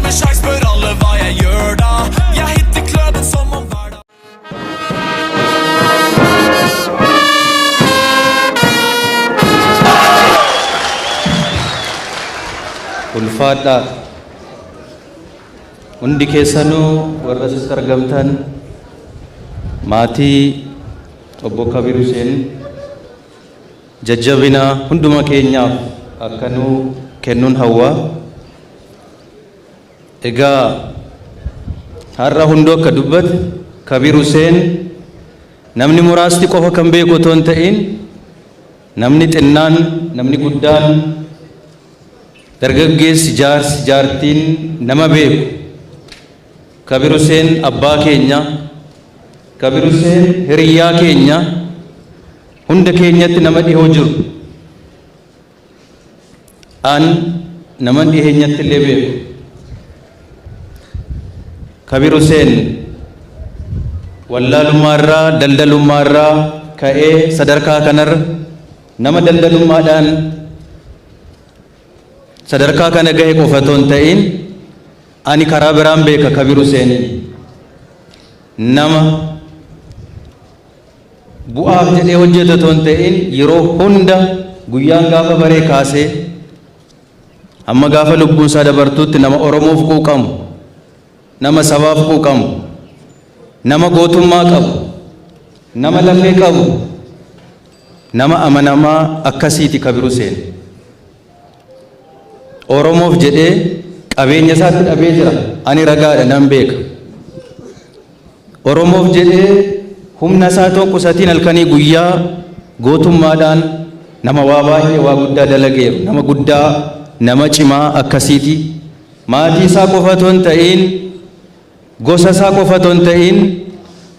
med sjakk, spør alle hva jeg gjør da. Jeg hitter kløben som om hver dag. Ulfaadhaa. Hundi keessanuu warra asitti argamtan, maatii obbo Kabir Huseen, jajjabina hunduma keenyaaf akka nuu kennuun hawwa. Egaa har'a hunduu akka dubbate, Kabir Huseen namni muraasti qofa kan beeku otoo hin ta'in, namni xinnaan, namni guddaan, dargaggeessi, jaarsi, jaartiin nama beeku. Kabir Huseen abbaa keenya, Kabir Huseen hiriyyaa keenya, hunda keenyatti nama dhihoo jiru. An nama dhiheenyatti illee beeku. Kabir Huseen wallaalummaarraa, daldalummaarraa ka'ee sadarkaa kanarra, nama daldalummaadhaan sadarkaa kana gahe qofa otoo hin ta'in, ani karaa biraan beeka Kabir Huseenin. Nama bu'aaf jedhee hojjetu otoo hin ta'in, yeroo hunda guyyaan gaafa baree kaasee hamma gaafa lubbuun isaa dabartuutti nama Oromoof quuqamu, nama sabaaf quuqamu, nama gootummaa qabu, nama lafee qabu, nama amanamaa akkasiiti Kabir Huseen. Oromoof jedhee qabeenya isaatti dhabee jira. Ani ragaadha, nan beeka. Oromoof jedhee humna isaa tokko qusatiin halkanii guyyaa gootummaadhaan nama waa baay'ee, waa guddaa dalageeru, nama guddaa, nama cimaa akkasiiti. Maatii isaa qofa otoo hin ta'in, gosa isaa qofa otoo hin ta'in,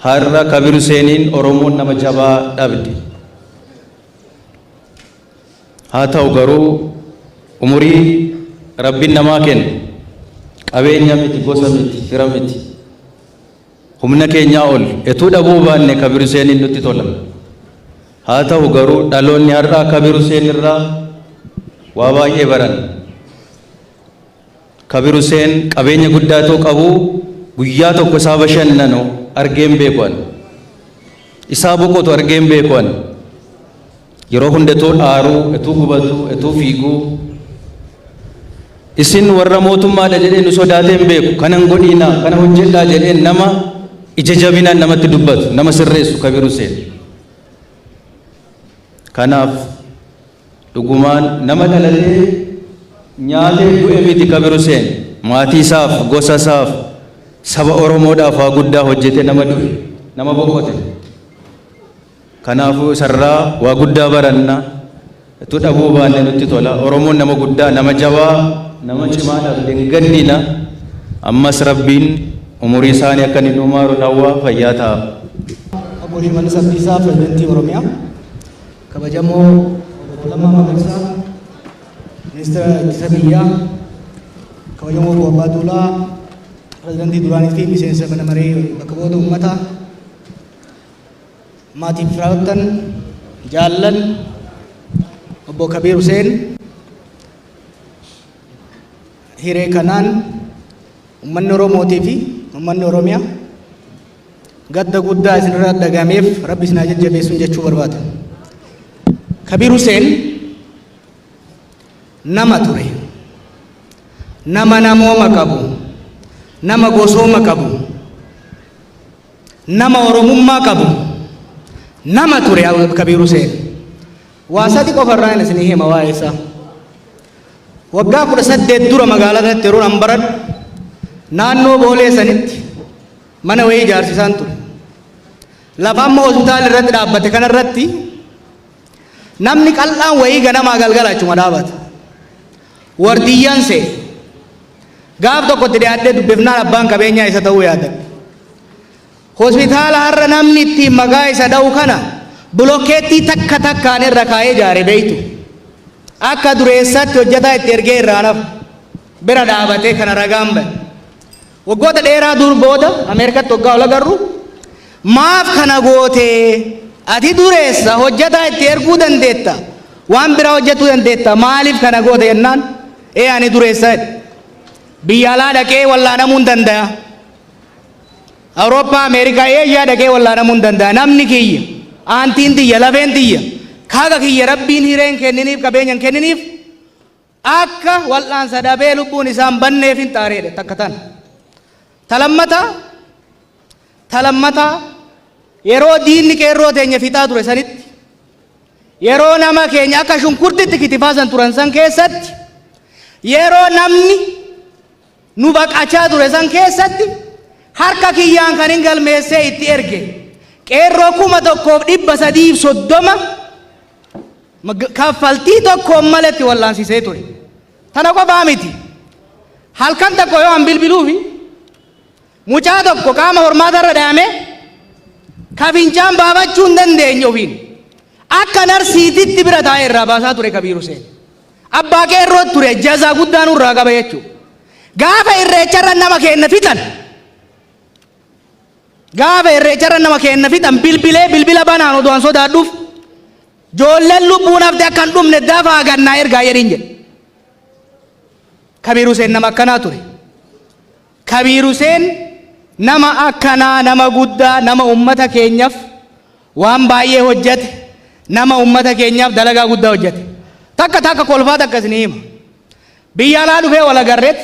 har'a Kabir Huseeniin Oromoon nama jabaa dhabde. Haa ta'u garuu umurii Rabbiin namaa kenne, qabeenya miti, gosa miti, fira miti. Humna keenyaa ol etuu dhabuu baanne Kabir Huseeniin nutti tola. Haa ta'u garuu dhaloonni har'aa Kabir Huseen irraa waa baay'ee baran. Kabir Huseen qabeenya guddaa ta'u qabu, guyyaa tokko isaa bashannanu argeen beeku ani. Isaa boqotu argeen beeku ani. Yeroo hunda etuu dhaaruu, etuu gubatu, etuu fiiguu. Isin warra mootummaadha jedhee nu sodaatee hin beeku. Kana hin godhiinaa, kana hojjedhaa jedhee nama ija jabinaan namatti dubbatu, nama sirreessu Kabir Huseen. Kanaaf dhugumaan nama dhalatee nyaatee du'e miti Kabir Huseen. Maatii isaaf, gosa isaaf, saba Oromoodhaaf waa guddaa hojjete nama du'e, nama boqote. Kanaafuu isarraa waa guddaa baranna. Utuu dhabuu baanne nutti tola. Oromoon nama guddaa, nama jabaa, nama cimaa dhabde, hin gaddina. Ammas Rabbiin umurii isaanii akka inni nuu maaru hawwa, fayyaa ta'a. Obbo Shimallis Abdiisaa, Pirezidantii Oromiyaa, kabajamoo Obbo Lammaa Magarsaa, Ministeera Ittisa Biyyaa, kabajamoo Obbo Abbaa Duulaa, Pirezidantii duraanii fi miseensa mana maree bakka bu'oota uummataa, maatii, firoottan, jaallan Obbo Kabiir Huseen, hiree kanaan uummanni Oromootii fi uummanni Oromiyaa gadda guddaa isinirraa dhagameef Rabbi isin haa jajjabeessuun jechuu barbaada. Kabiir Huseen nama ture. Nama namooma qabu. Nama gosooma qabu. Nama Oromummaa qabu. Nama ture Kabiir Huseen. Waa sadi qofa irraa isinii hima waa'ee isaa. Waggaa 18 dura magaalaa kanatti yeroo an baradhu, naannoo Boolee sanitti mana wayii ijaarsisaan ture. Lafa amma hospitaala irratti dhaabbate kanarratti namni qal'aan wayii ganamaa galgala achuma dhaabata. Wardiyyaan se'e. Gaaf tokko itti dhiyaadhee dubbifnaan abbaan qabeenyaa isa ta'uu yaadadhe. Hospitaala har'a namni ittiin maqaa isa dha'u kana bulokkeettii takka takkaan irra kaa'ee ijaare, beeytu. Akka dureessaatti hojjetaa itti ergee irraa nafu. Bira dhaabatee kana ragaan bahe. Waggoota dheeraa dur booda Ameerikatti waggaa ol agarru, maaf kana gootee, ati dureessa, hojjetaa itti erguu dandeetta, waan biraa hojjechuu dandeetta, maaliif kana goote jennaan, ee ani dureessa jedhe. Biyya alaa dhaqee wallaanamuu hin danda'a. Awurooppaa, Ameerikaa, Eeshiyaa dhaqee wallaanamuu hin danda'a. Namni kiyya, aantiin tiyya, lafeen tiyya, kaaga kiyya Rabbiin hireen kenniniif, qabeenyan kenniniif, akka wal'aansa dhabee lubbuun isaan banneef hin xaareedha takka tana. Talammataa, talammataa, yeroo diinni qeerroo teenya fixaa ture sanitti, yeroo nama keenya akka shunkurtitti kitifaasan turan san keessatti, yeroo namni nu baqachaa ture san keessatti, harka kiyyaan kan hin galmeessee itti erge qeerroo 1330 kaffaltii tokkoon maletti wallaansisee ture. Tana qofaa miti. Halkan tokko yoo an bilbiluufi, mucaa tokko qaama hormaata irra dhahamee ka fincaan baafachuu hin dandeenye ofiin akka narsiititti bira taa'ee irraa baasaa ture Kabiir Huseen. Abbaa qeerroo ture, jazaa guddaa nurraa qaba jechuudha. Gaafa irreecharra nama keenna fixan, gaafa irreecharra nama keenna fixan, bilbilee, bilbila banaan odoo an sodaadhuuf, "Ijoolleen lubbuun hafte akka hin dhumne dafaa gannaa ergaa" jedhiin jedhe. Kabiir Huseen nama akkanaa ture. Kabiir Huseen nama akkanaa, nama guddaa, nama ummata keenyaaf waan baay'ee hojjete, nama ummata keenyaaf dalagaa guddaa hojjete. Takka takka kolfaa takka isinii hima. Biyya alaa dhufee wal agarreet,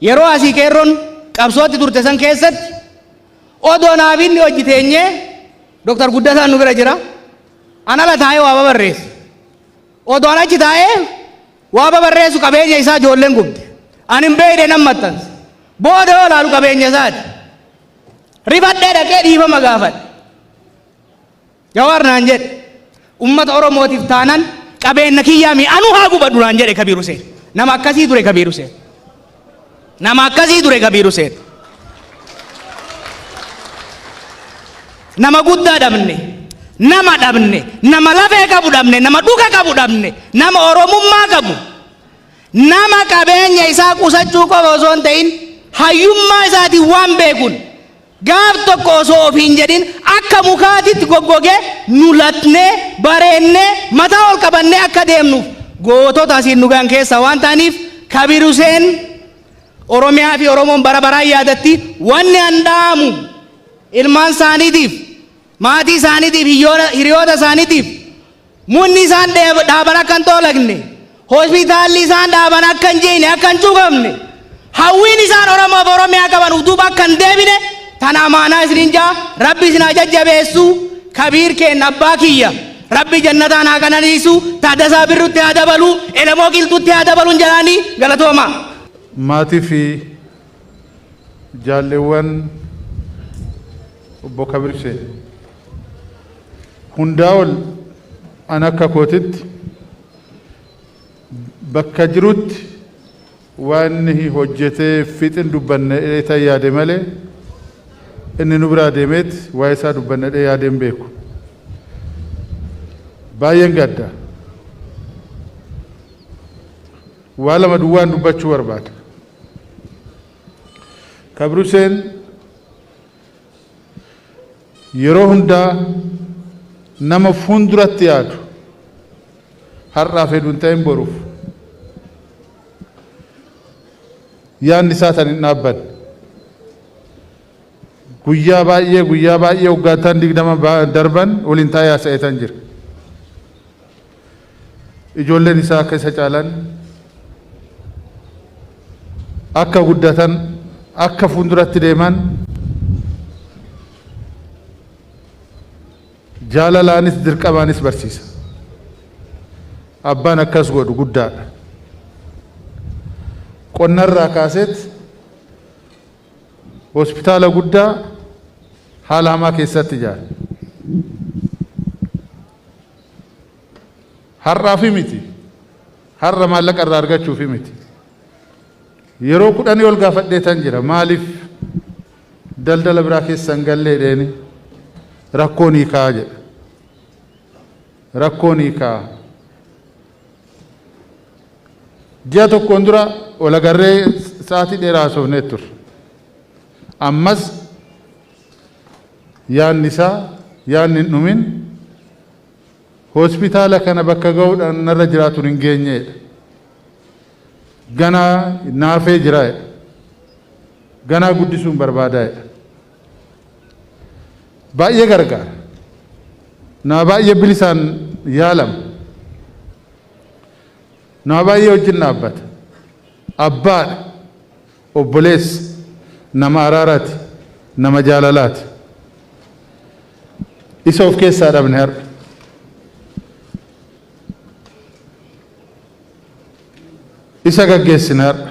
yeroo asii qeerroon qabsootti turte san keessatti, odoo naaf inni hojii teenyee, Dr. Guddataan nu bira jira. An ala taa'ee waa babarreessa. Odoo an achi taa'ee waa babarreessu, qabeenya isaa ijoolleen gubde. Ani hin beekne nan maxxanse. Booda yoo ilaalu qabeenya isaati. Rifadhee dhaqee dhiifama gaafadhe. "Jawaar," naan jedhe, "ummata Oromootiif taanan qabeenya kiyyaa mi anuu haa gubadhu," naan jedhe Kabiir Huseen. Nama akkasii ture Kabiir Huseen. Nama akkasii ture Kabiir Huseen. Nama guddaa dhabne, nama dhabne, nama lafee qabu dhabne, nama dhuga qabu dhabne, nama Oromummaa qabu, nama qabeenya isaa qusachuu qofa osoo hin ta'in hayyummaa isaatiin waan beekuun gaaf tokko osoo ofiin jedhin akka mukaatitti goggogee nu latnee bareennee mataa ol qabannee akka deemnuuf gootota asiin nu gahan keessaa waan ta'aniif, Kabiir Huseen Oromiyaa fi Oromoon bara baraan yaadatti. Wanni an dhaamu ilmaan isaaniitiif, maatii isaaniitiif, hiriyoota isaaniitiif, munni isaan dhaaban akka hin toolagne, hospitaalli isaan dhaaban akka hin jiine, akka hin cufamne, hawwiin isaan Oromoof Oromiyaa qaban uf duuba akka hin deebine tana amaanaa isiniin jaa. Rabbi isin haa jajjabeessu. Kabiir keenna, abbaa kiyya, Rabbi jannataan haa qananiisu, Taaddasaa Birrutti haa dabalu, Elemoo Qilxutti haa dabaluun jedhaanii. Galatooma. Maatii fi jaalleewwan obbo Kabir Hussein, hundaa ol an akka kootitti bakka jirutti waan inni hojjetee fixin dubbanne tan yaade malee, inni nu biraa deemeet waa'ee isaa dubbannedhee yaadeen beeku. Baay'een gadda. Waa lama duwwaan dubbachuu barbaada. Kabir Hussein yeroo hundaa nama fuulduratti yaadu, har'aaf hedduun ta'in boruuf yaadni isaa tan hin dhaabbanne. Guyyaa baay'ee, guyyaa baay'ee, waggaattaan 20 darban waliin taa'ee haasa'eetan jira. Ijoolleen isaa akka isa caalan akka guddatan, akka fuulduratti deeman jaalalaanis dirqamaanis barsiisa. Abbaan akkas godhu guddaadha. Qonnarraa kaaseet hospitaala guddaa haala hamaa keessatti ijaare. Har'aafi miti. Har'a maallaqa irraa argachuufi miti. Yeroo 10 ol gaafadheetan jira. "Maaliif daldala biraa keessa hin gallee?" dheeni. "Rakkoon hiikaa," jedha. Rakkoon hiikaa. Ji'a tokkoon dura ol agarree sa'aatii dheeraa haasofnee turre. Ammas yaadni isaa yaadni hin dhumin hospitaala kana bakka ga'uudhaan narra jiraatu hin geenyeedha. Ganaa naafee jira. Ganaa guddisuun barbaadaa jedha. Baay'ee gargaara. Nama baay'ee bilisaan yaalama. Nama baay'ee wajjin dhaabbata. Abbaadha. Obboleessa. Nama araaraati. Nama jaalalaati. Isa of keessaa dhabne har'a. Isa gaggeessine har'a.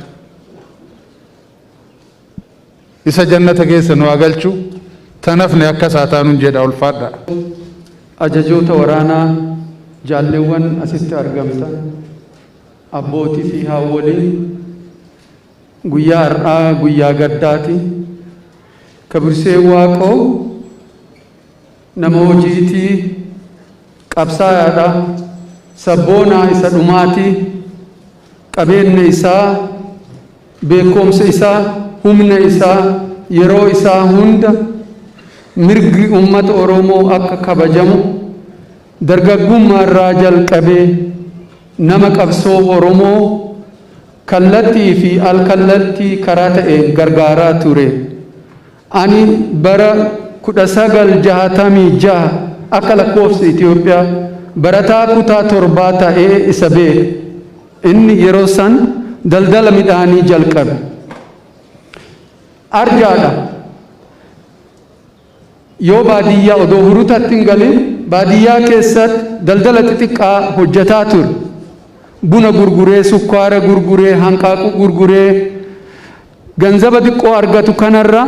Isa jannata keessa nu haa galchu. Tanafne akka isaa taanuun jedha ulfaadha. Ajajoota waraanaa, jaalleewwan asitti argamtan, abbootii fi haawwoliin, guyyaa har'aa guyyaa gaddaati. Kabirsee Waaqoo nama hojiitii, qabsaayaadha, sabboonaa isa dhumaati, qabeenya isaa, beekumsa isaa, humna isaa, yeroo isaa hunda mirgi uummata Oromoo akka kabajamu dargaggummaa irraa jalqabee nama qabsoo Oromoo kallattii fi alkallattii karaa ta'een gargaaraa ture. Ani bara 1966 akka lakkoofsa Itoophiyaa barataa kutaa 7 ta'ee isa beeka. Inni yeroo san daldala midhaanii jalqabe. Arjaadha. Yoo baadiyyaa odoo hurutatti hin galin baadiyyaa keessatti daldala xixiqqaa hojjetaa ture. Buna gurguree, sukkaara gurguree, hanqaaquu gurguree ganzaba xiqqoo argatu kanarra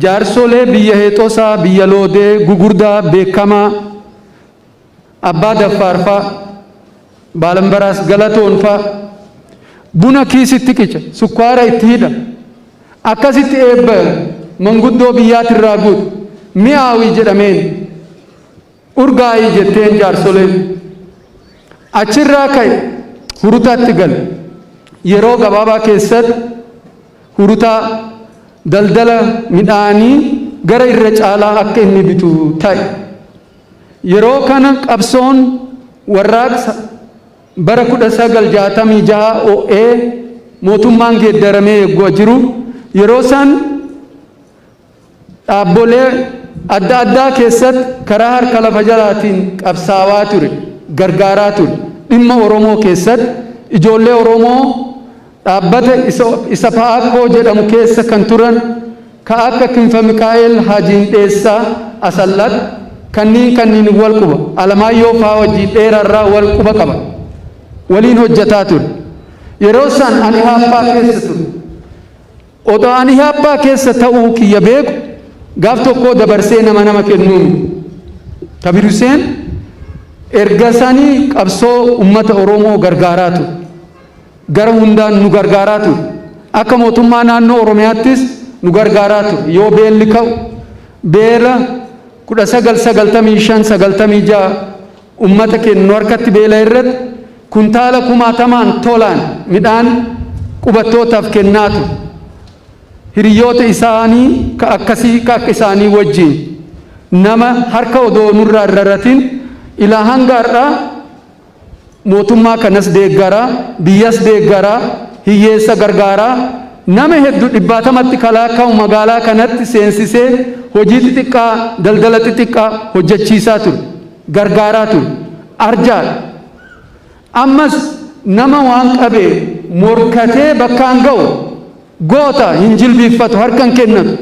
jaarsolee biyya Heexosaa, biyya Loodee, gugurdaa beekamaa Abbaa Daffaarfaa, Baalambaraas Galatoonfaa buna kiisitti qica, sukkaara itti hidha. Akkasitti eebba manguddoo biyyaatirraa guutu. Mi'aawi jedhameen urgaa'ii jetteen jaarsoleen. Achirraa ka'e hurutaatti gale. Yeroo gabaabaa keessatti hurutaa daldala midhaanii gara irra caalaa akka inni bitu ta'e. Yeroo kana qabsoon warraaqsa bara 1966 o'ee mootummaan geeddaramee eeguu jiru yeroo san dhaabbolee adda addaa keessatti karaa harka lafa jalaatiin qabsaawaa ture, gargaaraa ture. Dhimma Oromoo keessatti ijoollee Oromoo dhaabbata isa Fa'aakkoo jedhamu keessa kan turan ka akka Kinfa Mikaa'el Hajiin Dheessaa Asallat kanneen wal quba Alamaayyoo fa'aa wajjin dheerarraa wal quba qaba. Waliin hojjetaa ture. Yeroo san ani haappaa keessa ture. Odoo ani haappaa keessa ta'uu kiyya beeku gaaf tokkoo dabarsee nama kennuun. Kabir Hussein erga sanii qabsoo uummata Oromoo gargaaraa ture. Gara hundaan nu gargaaraa ture. Akka mootummaa naannoo Oromiyaattis nu gargaaraa ture. Yoo beelli ka'u beela 1995 96 uummata keenya nu harkatti beela irratti kuntaala kumaatamaan tolaan midhaan qubattootaaf kennaa ture. Hiriyoota isaanii ka akkasii ka akka isaanii wajjin nama harka odoo nurraa rarratin ilaa hanga har'aa mootummaa kanas deeggaraa, biyyas deeggaraa, hiyyeessa gargaaraa, nama hedduu dhibbaatamatti kalaakamu magaalaa kanatti seensisee hojii xixiqqaa, daldala xixiqqaa hojjechiisaa ture, gargaaraa ture, arjaadha. Ammas nama waan qabe morkatee bakkaan ga'u goota hin jilbiiffatu, harka hin kennatu.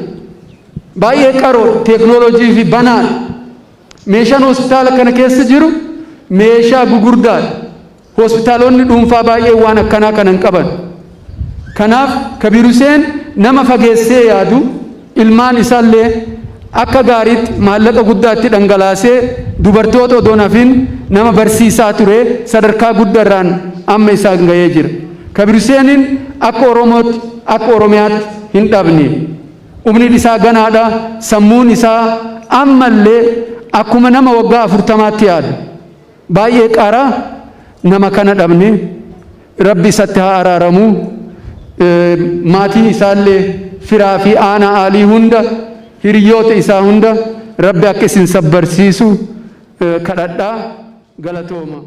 Baay'ee qaroo teeknooloojii fi banaadha. Meeshaan hospitaala kana keessa jiru meeshaa gugurdaadha. Hospitaalonni dhuunfaa baay'ee waan akkanaa kana hin qaban. Kanaaf Kabiir Hussein nama fageessee yaadu ilmaan isaallee akka gaariitti maallaqa guddaa itti dhangalaasee dubartoota odoo hafin nama barsiisaa ture sadarkaa guddaarraan amma isaan ga'ee jira. Kabiir Husseinin akka Oromootti akka Oromiyaatti hin dhabne. Umriin isaa ganaadha, sammuun isaa ammallee akkuma nama waggaa 40tti yaada. Baay'ee qara nama kana dhabne Rabbi isatti haa araaramu. Maatii isaallee firaa fi aanaa aalii hunda hiriyoota isaa hunda Rabbi akka isin sabbarsiisu kadhadhaa galatooma.